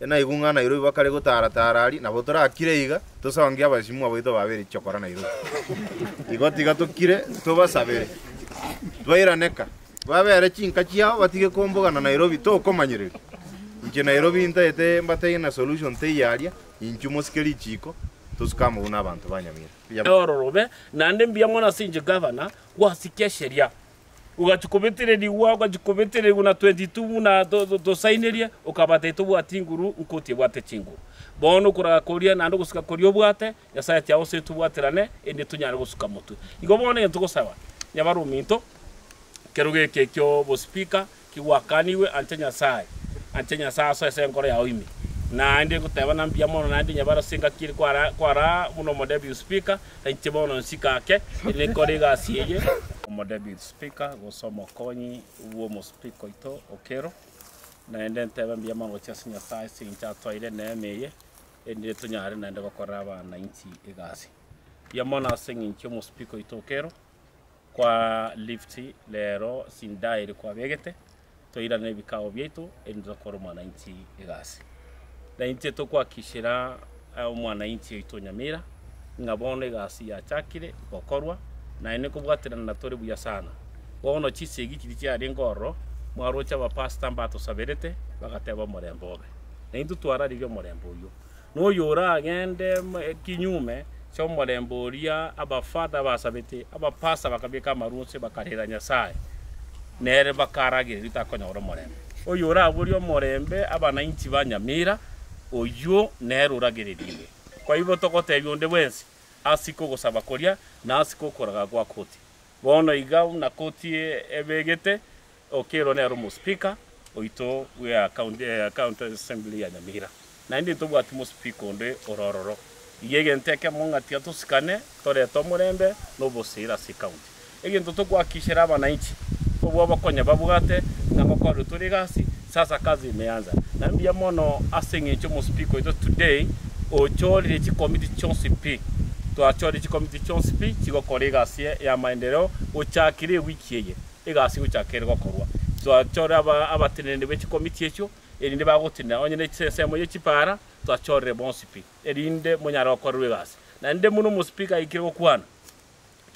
Naigwe ng'a Nairobi bakare gotara-tara aria, nabo torakire iga, tosongie abasimwa baito babere chokora Nairobi. Igo tiga tokire tobasabere, twairaneka, babere chinka chiabo batige kombogana Nairobi tokomanyereria. Inche Nairobi ntaete mbategie na solution teiyo aria, inchuo mosike richiko, tosuke amo buna abanto ba Nyamira. Mbuya. Ororobe, naende mbuya mono ase inche gavana, gwasikia esheria. Ogachia kobetererigwa, ogachia kobetererigwa na 22 buna tosainerie, okabatebia tobwati nguru, nkotie bwate chinguru. Bono okoraga koria naende ogosika koria obwate, Nyasae tiga gose tobwaterane, erinde tonyare gosuka motwe. Igo bono egento togosaba, nyabare ominto, ekerogo eke ki'obospeaker kigwakanigwe, ancha Nyasae, ancha Nyasae asoe ase enkoro yao ime. Naende ngoteba na mbuya mono naende nyabare ase engaki ere kwara kwaraa buna omodeputy speaker, na inche bono nsike ake, erinde nkore egasi eye. Omodeputy speaker gose omokonyi bw'omospeaker oito Okello, naende ntebe mbuya mono gochia ase Nyasae ase eng'encho atoeire eneema eye, erinde tonyare naende gokorera abananchi egasi. Mbuya mono ase eng'encho y'omospeaker oito Okello, kwa lift rero sindairi kwabegete, toirane ebikao biaito erinde tokore omwananchi egasi. Na intwe tokoakishera omwananchi oito Nyamira ng'a bono egasi yachakire gokorwa naende nkobwaterana tore buya sana. Bono chisegi chiria chiarenge ororo, mwaroche abapastor mbatosaberete bagateba omorembe obe. Na intwe twararirie omorembe oyio. Na oyo oragende kinyume chi'omorembe oria abafather basabete, abapastor bakabeka amarwa inse bakarera Nyasae, nere bakaragereria takonyora omorembe. Oyo oraborie omorembe abanainchi ba Nyamira, oyio nere oragererigwe. Kwa igo togotebia onde bwensi, asike ogosaba koria, na asike okoraga gwa koti. Bono iga buna koti ebegete, Okello nere omospeaker oito bwe county assembly ya Nyamira. Naende ntobwati mospeaker onde ore ororo. Iga egento ekemo ng'a tiga tosikane, torete omorembe na oboseera ase ecounty. Egento tokoakishera abananchi, obwo obokonye babwate ng'a ngokorerwe tore egasi, sasa kazi imeanza. Na mbuya mono ase eng'encho omospeaker oito today ochorire chikomiti chionsi pi. Twachorire chikomiti chionsi pi chigokora egasi ya maendeleo gochakera ewiki eye. Egasi gochaka ere gokorwa. Twachore abateneneri be chikomiti echio, erinde bagotenena onye ne ensemo ye chipaara, twachorire bonsi pi, erinde monyare gokorerwa egasi. Naende buna omospeaker aikire gokwana,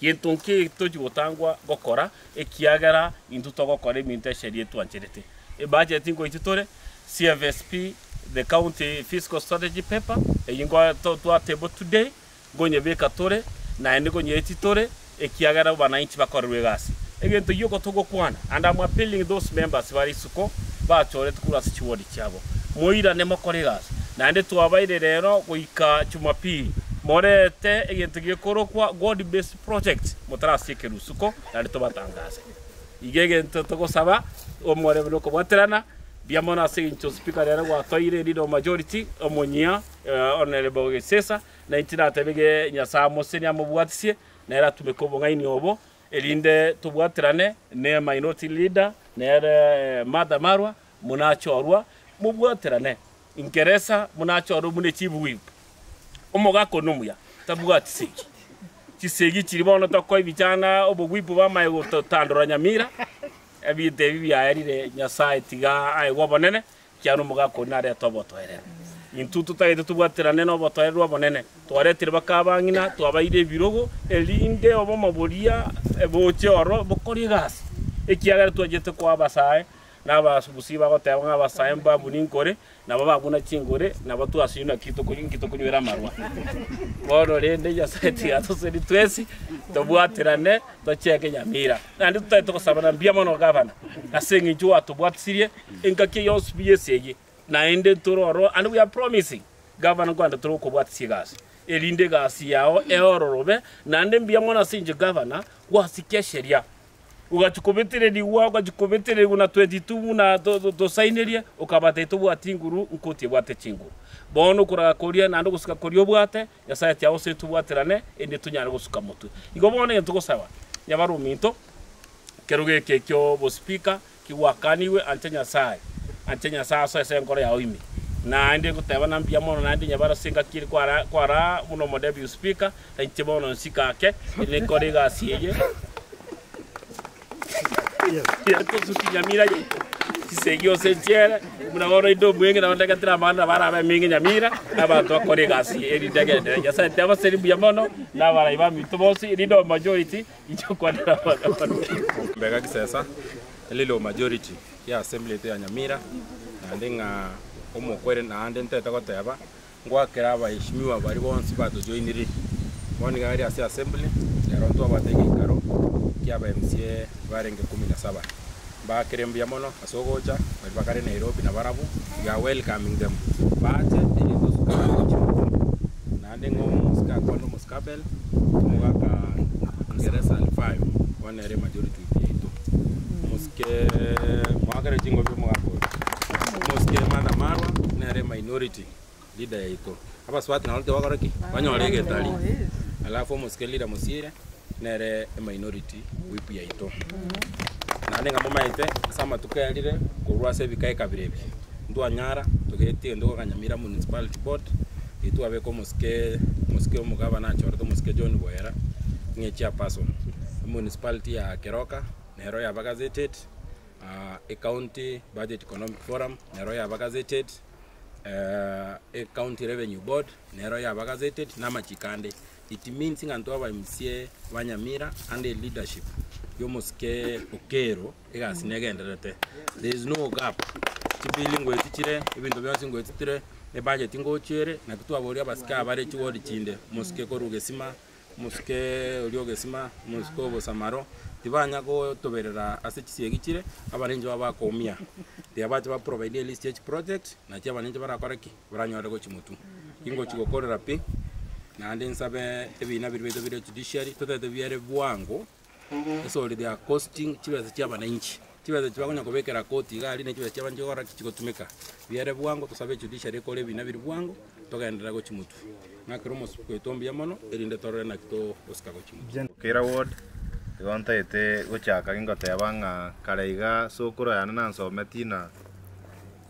gento nki tochi gotangwa gokora, ekiagera intwe togokora ebinto esheria etwancherete. Ebudget ngoichi tore, CFSP, the county fiscal strategy paper, eyio nko twa table today, Nkonyebeka tore, naende nkonyeetie tore, ekiagera abananchi bakorerwe egasi. Egento gioka togokwana, and am appealing those members bare isiko bachoretwe korwa ase chiward chiabo, moirane mokore egasi. Naende twabaire rero goika Jumapili, morete egento gekorokwa God based project motarasiekerwa isiko naende tobatangase. Iga egento togosaba, omorembe na okobwaterana, mbuya mono ase eng'encho speaker rero gwatoire leader of majority, omonyia Honourable Gisesa, Na inche natebe ge Nyasae amosenie amobwatisie, nere atumeke obong'aini obo, erinde tobwaterane ne minority leader, nere Martha Marwa, buna achorwa, mobwaterane. Ingeresa buna achorwe buna echief whip. Omogaka one omuya, tabwati segi. Chisegi chiria bono tokoa ebichana obowhip bamaye gototandora Nyamira, ebinto ebi biaerire Nyasae tiga aegwe obonene, Ekiagera omogaka oria narete obotoereru. Intwe totagete tobwaterane nobotoereru obonene, twaretire baka abang'ina, twabaire ebirogo, erinde obomo boria boche ororo bokore egasi. Ekiagera twachete koa abasae, na abagusii bagoteba ng'a abasae mbabuna inkore, nabo babuna chinkore, nabo twasinywa naki tokonywa inki tokonywera amarwa. Bono rende Nyasae tiga atoseri twensi, tobwaterane, tocheke nyamira. Naende totagete gosabana mbuya mono gavana, ase eng'encho gwatobwatisirie, Engaki eye yonsi pi y'esegi, naende ntore ororo, and we are promising Gavana nkoenda tore gokobwatisia egasi, erinde egasi yao eororobe, naende mbuya mono ase inche Gavana, gwasikia esheria, ogachia kobetererigwa, ogachia kobetererigwa na 22 buna tosainerie, okabatebia tobwati nguru, nkotie bwate chinguru. Bono okoraga koria naende ogosika koria obwate, Nyasae tiga gose tobwaterane, erinde tonyare gosuka motwe. Igo bono egento togosaba, nyabare ominto, ekerogo eke ki'obospeaker, Kigwakanigwe, ancha Nyasae, ancha Nyasae asoe ase enkoro yao ime. Naende ngoteba na mbuya mono naende nyabare ase engaki ere kwara kwaraa buna omodeputy speaker, na inche bono nsike ake, erinde nkore egasi eye ya tosuki Nyamira yaito. Chisegi ase echiere, buna bono inde omweng'e nabo ndegetire amang'ana nabo arabe emenge nyamira, abanto bakore egasi erinde egenderere. Nyasae tiabaseri mbuya mono, na abarai baminto bonsi, rinde o majority, inche okwanera abanto. Mbega Kisesa, Leader of Majority ya Assembly yaito ya Nyamira, naende ng'a omokwere naende ntete goteba, Ngoakera abaheshimiwa baria bonsi batojoinire bono iga aria ase assembly, ero ntwabwate egeikaro kia aba MCA barenge kumi na saba. Mbaakere mbuya mono ase ogocha, baria bakare Nairobi nabarabwo, we are welcoming them bache erio tosuke abande gochia mogondo. Naende ng'a omosike akwane omosike Abel, omogaka Ngeresa Alfayo, bono ere majority whip yaito. Omosike moakere chingobi omogaka oyo. Omosike Martha Marwa nere minority leader yaito. Abasubati nabo tibakora ki? Banyore egetari. Alafu omosike leader Mosiire nere eminority whip yaito. Naende ng'a momaete ase amatuko ayarire korwa ase ebika ekabere ebi, ntwanyara togetie gento goka Nyamira Municipality Board, erio twabeka omosike omosike omogabana achorete omosike John Boera ng'a echairperson. Emunicipality ya Keroka nero yaba gazetted. Ecounty Budget Economic Forum nero yaba gazetted, Ecounty Revenue Board nero yaba gazetted na amachiko ande. It means ng'a intwe aba MCA ba Nyamira under leadership ya omosike Okero egasi negendererete. There is no gap, chibill ngoeti chire, ebinto bionsi ngoeti chire, ebudget ngochi ere, naki twaboria abasike aba bare chiward chinde, omosike korwa Gesima, Omosike oria o gesima, omosike o bosamaro, tibanya gotoberera ase chisiegi chire, abarenche babo bakoumia. Tiga bache ba provide elist ye chiproject, nachi abarenche barakore ki? Baranyore gochia motwe. Ingochi gokorera pi, naende nsabe ebina biria biaito bire judiciary, totagete biere bwango, esori they are costing chibesa chia abananchi. Chibesa echi bakonya kobekera koti iga aria ne chibesa chia abananchi gokora ki? Chigotumeka. Biere bwango tosabe ejudiciary ekore ebina biria bwango, togenderere gochia motwe. Ng'akere omosuku oito mbuya mono, erinde torore naki togosika gochia motwe. Kera ward, igo ntaete gochaka gingoteba ng'a kare iga sokoro yane nansometi na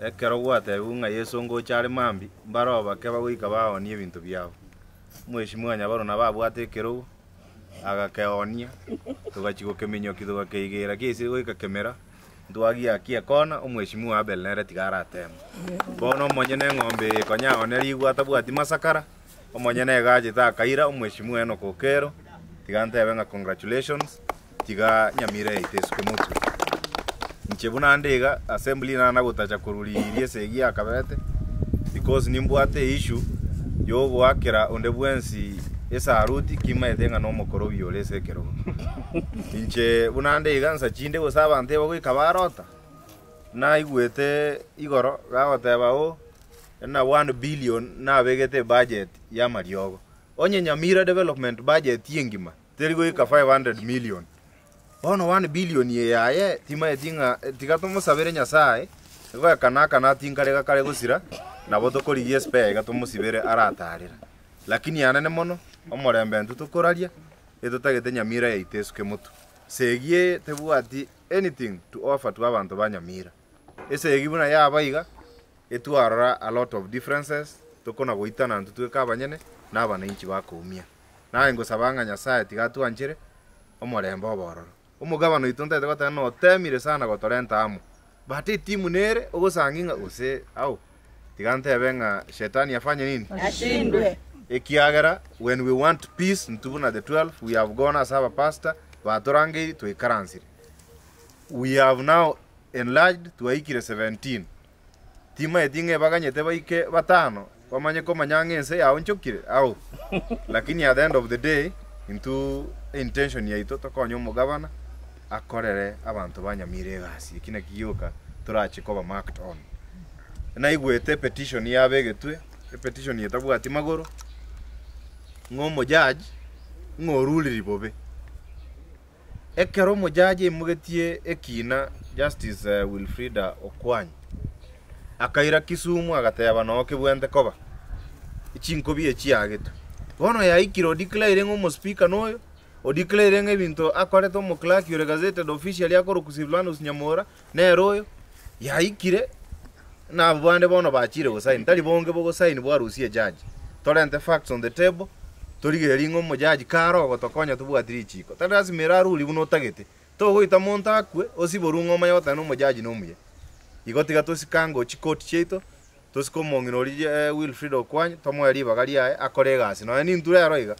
ekero gwatebiwu ng'a Yeso ngocha are mambia, mbare bake bagoika baonie ebinto biabo. Omweshimiwa Nyabaro nabo abwate ekerogo, agakeoonia, togachia gokeminyokia togakeigera kiaisire goika kemera, ntwagiakia ekona, omweshimiwa Abel nere tiga arateme. Bono omonyene eng'ombe eye konya aonerigwe atabwati masakara, omonyene iga achete akaira omweshimiwa Enock Okero, tiga ntebe ng'a congratulations, tiga nyamira yaito esuke motwe. Inche buna nde iga, assembly nana gotacha korwa riria esegi yakabete, because nimbwate eissue yogoakera onde bwensi esaruti kimaete ng'a nomokorobi ore ase ekerogo. Inche buna nde iga nsa chinde gose abanto ebagoika barota, naigwete igoro bagoteba oh, na one billion nabegete ebudget yamariogo. Onye Nyamira development budget engima teri goika 500 million. Bono one billion eye aye timaeti ng'a tiga tomosabere Nyasaye, goekana akana tinkare gakare gosira, nabo tokorigia espare iga tomosibere aratarera. Lakini anene mono, omorembe intwe tokoraria, etotagete Nyamira yaito esuke motwe. Segi eye tebwati anything to offer to abanto ba Nyamira. Esegi buna yaba iga, etwarora a lot of differences, tokona goitana intwe tweka abanyene, na abananchi bakoumia. Naye ngosaba ng'a Nyasae tiga atwanchere omorembe obe ororo. Omogabana oito ntagete goteba ng'a otemire sana gotorenta amo, but etimu nere ogosangi ng'a gose ao, tiga ntebe ng'a shetani afanye nini? Ashindwe. Ekiagera when we want peace intwe buna the 12 we have gone ase abapastor batorangeiri twaikaransire. We have now enlarged twaikire 17. Timaeti ng'a ebaganyete baike batano bamanye komanya ng'a ense yaonchokire ao. Lakini at the end of the day intwe intention yaito tokonye omogabana akorere abanto ba Nyamira egasi. Eki naki gioka torache koba marked on. Naigwete epetition yabegetwe, epetition etabwati magoro, ng'a omojudge ng'a oruriri bobe. Ekero omojaji aimogetie ekiina Justice Wilfrida Okwany akaira Kisumu agateba noo kebwente koba chinkobi echiagetwe. Bono yaikire odeclare ng'a omospeaker noyo, odeclare ng'a ebinto akorete omoclerk ore gazetted officially akorokwa Silvanus Nyamora nere oyo, yaikire na abwo bande bono bachire gosign, tari bonge bogosign bwarusia ejudge. Torente facts on the table, torigererie ng'a omojaji kare ogotokonya tobwati richiko. Tari lasima ere arure buna otagete. Togoita monto akwe, osiborwe ng'a omanye goteba na omojaji nomuya. Igo tiga tosike ango chikoti chiaito, tosike omong'ina oria Wilfrida Okwany, tomoe ribaga riaye akore egasi. Nonya nintwe rero iga.